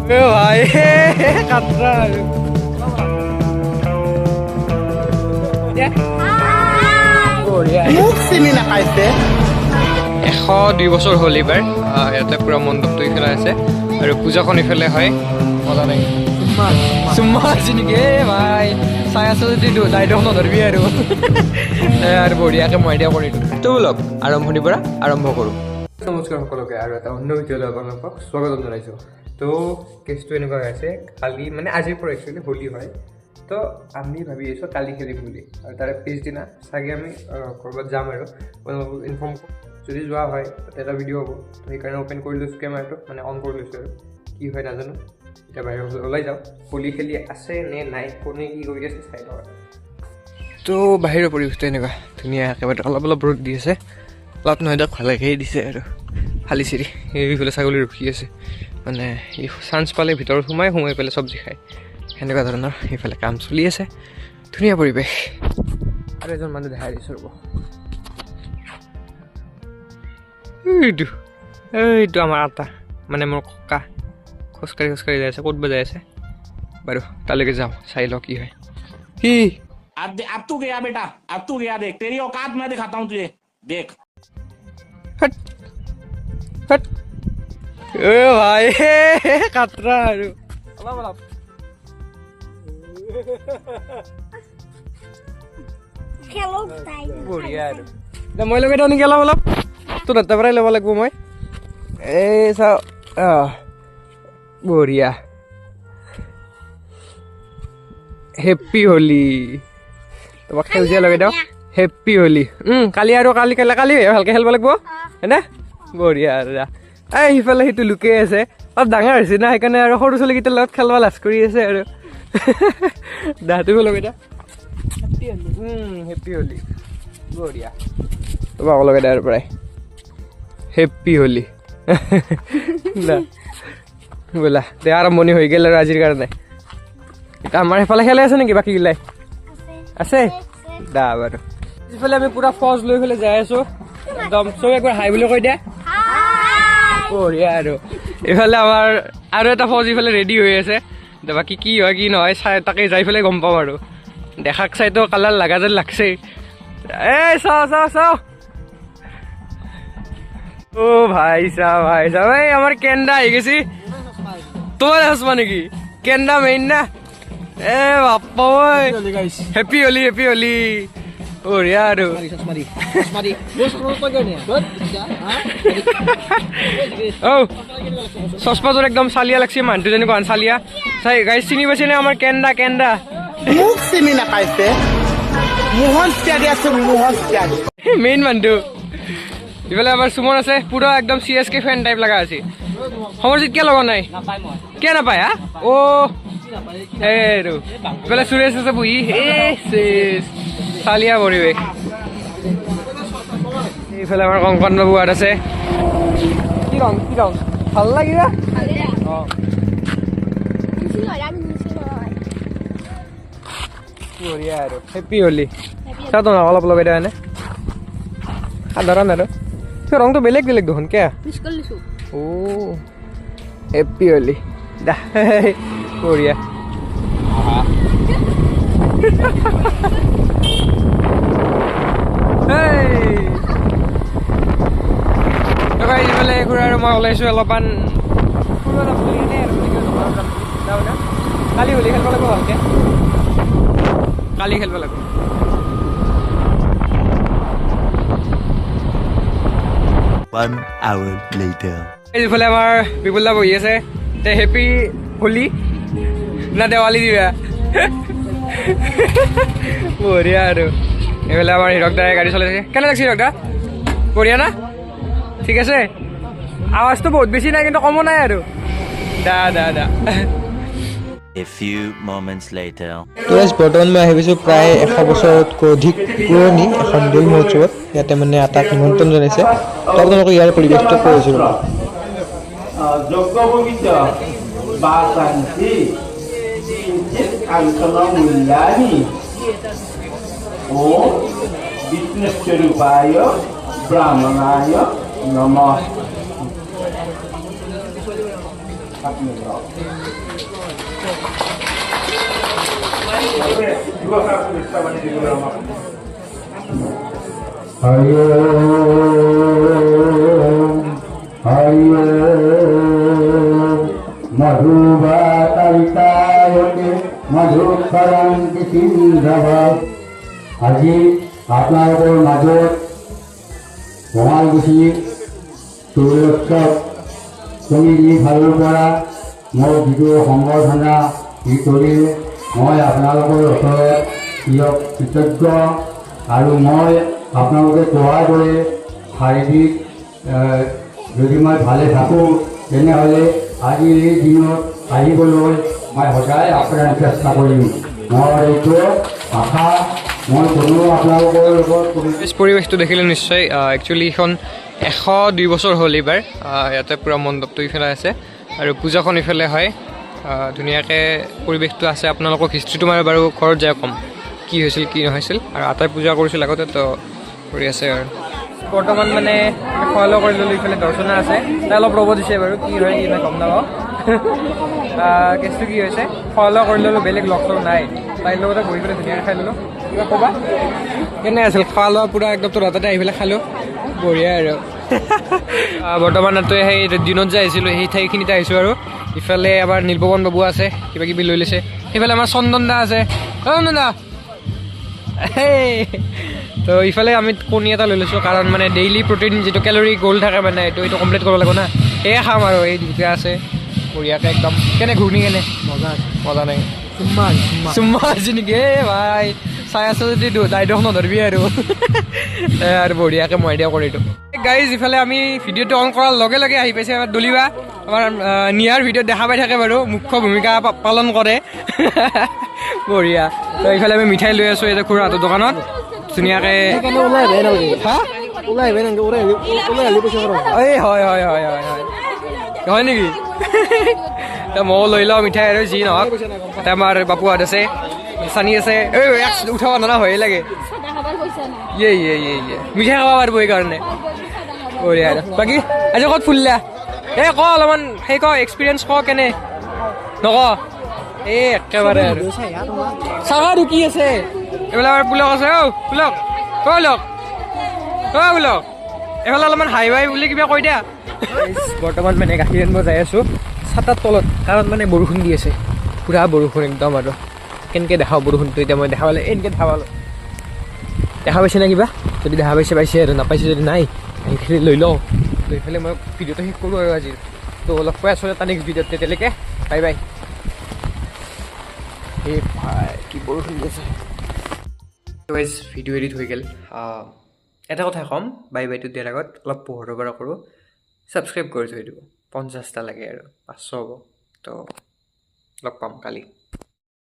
এ ভাই কাটৰা আৰু মোক চিনি নাপাইছে। 102 বছৰ হ'ল এইবাৰ। ইয়াতে পুৰা মণ্ডপটো ইফালে আছে আৰু পূজাখন ইফালে হয়। মজা নাই চুম্মা আছে নেকি? এ ভাই চাই আছ যদি দায়িত্ব নধৰিবি আৰু। আৰু বঢ়িয়াকৈ মই এতিয়া কৰি দিওঁ। তো ব'লক আৰম্ভণিৰ পৰা আৰম্ভ কৰোঁ। নমস্কাৰ সকলোকে আৰু এটা অন্য ভিডিঅ'লৈ আপোনালোকক স্বাগতম জনাইছোঁ। তো কেছটো এনেকুৱা হৈ আছে, কালি মানে আজিৰ পৰা একচুৱেলি হোলী হয়। তো আমি ভাবি আছোঁ কালি খেলিম বুলি আৰু তাৰে পিছদিনা চাগে আমি ক'ৰবাত যাম আৰু আপোনালোকক ইনফৰ্ম যদি যোৱা হয় তাতে এটা ভিডিঅ' হ'ব। তো সেইকাৰণে অ'পেন কৰি লৈছোঁ কেমেৰাটো, মানে অন কৰি লৈছোঁ আৰু কি হয় নাজানো। এতিয়া বাহিৰৰ ওলাই যাওঁ, হোলী খেলি আছে নে নাই, কোনে কি কৰি আছে চাই লওঁ। তো বাহিৰৰ পৰিৱেশটো এনেকুৱা ধুনীয়া, একেবাৰে অলপ অলপ ৰ'দ দি আছে, অলপ নহয় দিয়ক ভালকৈ দিছে আৰু ফালি চিৰি। এইফালে ছাগলী ৰখি আছে, মানে এই চান্স পালে ভিতৰত সোমাই সোমাই পেলাই চব্জি খায়, সেনেকুৱা ধৰণৰ সেইফালে কাম চলি আছে। ধুনীয়া পৰিৱেশ। আৰু এজন মানুহ দেখাই দিছোঁ ৰ'ব, এইটো এইটো আমাৰ আটা, মানে মোৰ ককা খোজকাঢ়ি খোজকাঢ়ি যাই আছে, ক'ত বা যাই আছে বাৰু, তালৈকে যাওঁ চাই লওঁ কি হয়। কি अब तू गया बेटा, अब तू गया, देख तेरी औकात मैं दिखाता हूँ तुझे, देख। हट हट এ ভাই কাটৰা আৰু অলপ অলপ বঢ়িয়া আৰু। মই লগাই দিওঁ নেকি অলপ অলপ, তোৰ হাতৰ পৰাই ল'ব লাগিব মই। এই চাওঁ, বঢ়িয়া, হেপ্পী হোলী। তোমাক সেউজীয়া লগাই দিওঁ, হেপ্পী হোলী। কালি আৰু কালি কালি কালি ভালকৈ খেলিব লাগিব হয়নে? বঢ়িয়া আৰু। এই সিফালে সেইটো লুকাই আছে, অলপ ডাঙৰ হৈছে না, সেইকাৰণে আৰু সৰু ছোৱালীকেইটাৰ লগত খেলব লাজ কৰি আছে আৰু। দা তুমি লগাই দিয়া, হেপ্পী হোলী, বঢ়িয়া। তোমাক লগাই দিয়া আৰু প্ৰায় হেপ্পী হোলী। দা বোলা দে, আৰম্ভণি হৈ গ'ল আৰু আজিৰ কাৰণে। এতিয়া আমাৰ সেইফালে খেলে আছে নেকি বাকী গিলাই আছে? দা বাৰু, ইফালে আমি পুৰা ফৌজ লৈ পেলাই যাই আছো একদম। চব একবাৰ হাই বুলি কৈ দিয়া, বঢ়িয়া। আৰু এইফালে আমাৰ আৰু এটা ফৌজ ইফালে ৰেডি হৈ আছে। বাকী কি হয় কি নহয় চাই তাকে যাই পেলাই গম পাম আৰু। দেখাক চাইতো কালাৰ লগা যেন লাগছে। এই চাওঁ চাওঁ চাওঁ, অ' ভাই চাহ ভাই চাহ, এই আমাৰ কেন্দা আহি গৈছে। তোমাৰ চশমা নেকি? কেন্দা মেইন না? এ বাপ্পা ঐ, হেপী হোলী, হেপী হোলী, বঢ়িয়া। আৰু অ' চশমাযোৰ একদম চালিয়া লাগছে, মানুহটো যেনেকুৱা চালিয়া। চাই গাইজ চিনি পাইছে নে আমাৰ কেন্দা? কেন্দা মোক চিনি নাপাইছে, মোহন ত্যাগী আছে, মোহন ত্যাগী মেইন মানুহটো। ইফালে আমাৰ সুমন আছে, পুৰা একদম CSK ফেন টাইপ লগা আছে। সমৰজিত কিয় লগা নাই? কিয় নাপায়? হা অ' এইটো ইফালে সুৰেশ আছে বহি, এই চালিয়া পৰিৱেশ। এইফালে আমাৰ কংকন বাবু ইয়াত আছে। কি ৰং কি ৰং ভাল লাগিবা? বঢ়িয়া আৰু হেপ্পী হোলী। চাওঁ তো অলপ লগাই দিয়া, এনে সাধাৰণ আৰু ৰংটো বেলেগ বেলেগ দেখোন। কিয়? অ' হেপ্পী হোলী দা, বঢ়িয়া। এইফালে খুৰা আৰু মই ওলাইছোঁ অলপমান, কালি হোলী খেলিব লাগিব ভালকৈ, কালি খেলিব লাগিব। One hour later. এইফালে আমাৰ বিপুল দা বহি আছে। তে হেপী হোলী না দেৱালী দিবা? বঢ়িয়া। আৰু এইফালে আমাৰ হিৰক দাই গাড়ী চলাইছে। কেনে লাগছে হিৰক দা? বঢ়িয়া না? ঠিক আছে, আৱাজটো বহুত বেছি নাই কিন্তু কমো নাই আৰু। দা দা দা। A few moments later. তো বৰ্তমান মই আহি পাইছোঁ প্ৰায় 100 বছৰতকৈ অধিক পুৰণি এখন দৌল মহোৎসৱত। ইয়াতে মানে আটাক নিমন্ত্ৰণ জনাইছে। তো আপোনালোকে ইয়াৰ পৰিৱেশটো কৈ আছোঁ। ব্ৰাহ্মণায় নমঃ। Hari Om Hari Om মধুবাতাৰিতায়তে মধুক্ষৰন্তি সিন্ধৱ। আজি আপোনালোকৰ মাজত বঙালকুছি দৌলোৎসৱ সমিতিৰ ফালৰ পৰা মই যিটো সম্বৰ্ধনা দি কৰিলোঁ, মই আপোনালোকৰ ওচৰত কৃতজ্ঞ। আৰু মই আপোনালোকে কোৱাৰ দৰে শাৰীৰিক যদি মই ভালে থাকোঁ, তেনেহ'লে আজি এই দিনত আহিবলৈ মই সদায় আপ্ৰাণ চেষ্টা কৰিম। মোৰ এইটো আশা। মই কোনো আপোনালোকৰ লগত পৰিৱেশটো দেখিলে নিশ্চয়। একচুৱেলি এইখন 102 বছৰ হ'ল এইবাৰ। ইয়াতে পূৰা মণ্ডপটো ইফালে আছে আৰু পূজাখন ইফালে হয়। ধুনীয়াকৈ পৰিৱেশটো আছে। আপোনালোকক হিষ্ট্ৰীটো মই বাৰু ঘৰত যাই ক'ম কি হৈছিল কি নহৈছিল। আৰু আটাই পূজা কৰিছিল আগতে, তো কৰি আছে। আৰু বৰ্তমান মানে খোৱা লোৱা কৰি ল'লোঁ। ইফালে দৰ্শনা আছে, তাই অলপ ৰ'ব দিছে বাৰু, কি হয় কি নহয় গম নাপাওঁ। কেছটো কি হৈছে, খোৱা লোৱা কৰি ল'লোঁ, বেলেগ লগ চগ নাই, তাইৰ লগতে বহি পেলাই ধুনীয়াকৈ খাই ল'লোঁ। কিবা ক'বা কেনে আছিল খোৱা লোৱা? পূৰা একদম তোৰ হাততে আহি পেলাই খালোঁ, বঢ়িয়া। আৰু বৰ্তমান তাতে সেই দিনত যে আহিছিলোঁ সেই ঠাইখিনিতে আহিছোঁ। আৰু ইফালে আমাৰ নীলপৱন বাবু আছে, কিবা কিবি লৈ লৈছে। সেইফালে আমাৰ চন্দন দা আছে, অ চন্দন দা। তো ইফালে আমি কণী এটা লৈ লৈছোঁ, কাৰণ মানে ডেইলি প্ৰটিন যিটো কেলৰি গ'ল থাকে, মানে এইটো কমপ্লিট কৰিব লাগিব না, সেয়ে খাম। আৰু এই দুটা আছে বঢ়িয়াকৈ একদম। কেনে ঘূৰ্ণি কেনে মজা আছে? মজা নাই চুম্মা আছে নেকি? এ ভাই, চাই আছ যদি দায়দখ নধৰিবি আৰু। আৰু বঢ়িয়াকৈ মই দিয়া কৰি দিওঁ। গাইজ, ইফালে আমি ভিডিঅ'টো অন কৰাৰ লগে লগে আহি পাইছে আমাৰ দলিবা। আমাৰ নিয়াৰ ভিডিঅ'ত দেখা পাই থাকে বাৰু, মুখ্য ভূমিকা পালন কৰে, বঢ়িয়া। তো ইফালে আমি মিঠাই লৈ আছোঁ ইয়াতে খুৰাহঁতৰ দোকানত ধুনীয়াকৈ। এই হয় হয় হয় হয় হয় হয় নেকি? তো ময়ো লৈ লওঁ মিঠাই। আৰু যি নহওক, তাতে আমাৰ বাপুহঁত আছে, চানি আছে। এই উঠাব নোৱাৰা ভয়ে লাগে। ইয়ে ইয়ে ইয়ে ইয়ে মিঠাই খাব পাৰিব সেইকাৰণে, বঢ়িয়া। আৰু বাকী আজি ক'ত ফুৰিলা? এই ক অলপমান, সেই ক, এক্সপিৰিয়েঞ্চ ক কেনে? নক এই একেবাৰে। আৰু চাবা আৰু কি আছে এইফালে? আমাৰ পুলক আছে। অ পুলক, অ পুলক, অ পুলক, এইফালে অলপমান হাই বাই বুলি কিবা কৈ দিয়া। বৰ্তমান মানে গাখীৰ আনিব যাই আছোঁ ছাতাৰ তলত, কাৰণ মানে বৰষুণ দি আছে, পূৰা বৰষুণ একদম। আৰু কেনেকৈ দেখাওঁ বৰষুণটো এতিয়া মই? দেখা পালে এনেকৈ দেখা পালোঁ, দেখা পাইছে নে কিবা? যদি দেখা পাইছে পাইছে, আৰু নাপাইছে যদি নাই, সেইখিনি লৈ লওঁ, লৈ পেলাই মই ভিডিঅ'টো শেষ কৰোঁ আৰু আজিৰ। তো লগ পাই আছোঁ এটা নেক্সট ভিডিঅ'ত, তেতিয়ালৈকে বাই বাই। এই ভাই, কি বৰষুণ দি আছে। গাইজ, ভিডিঅ' এডিট হৈ গ'ল। এটা কথা ক'ম, বাই বাইটো দিয়াৰ আগত অলপ পোহৰৰ পৰা কৰোঁ, ছাবস্ক্ৰাইব কৰি থৈ দিব। 50টা লাগে আৰু 500 হ'ব। তো লগ পাম কালি।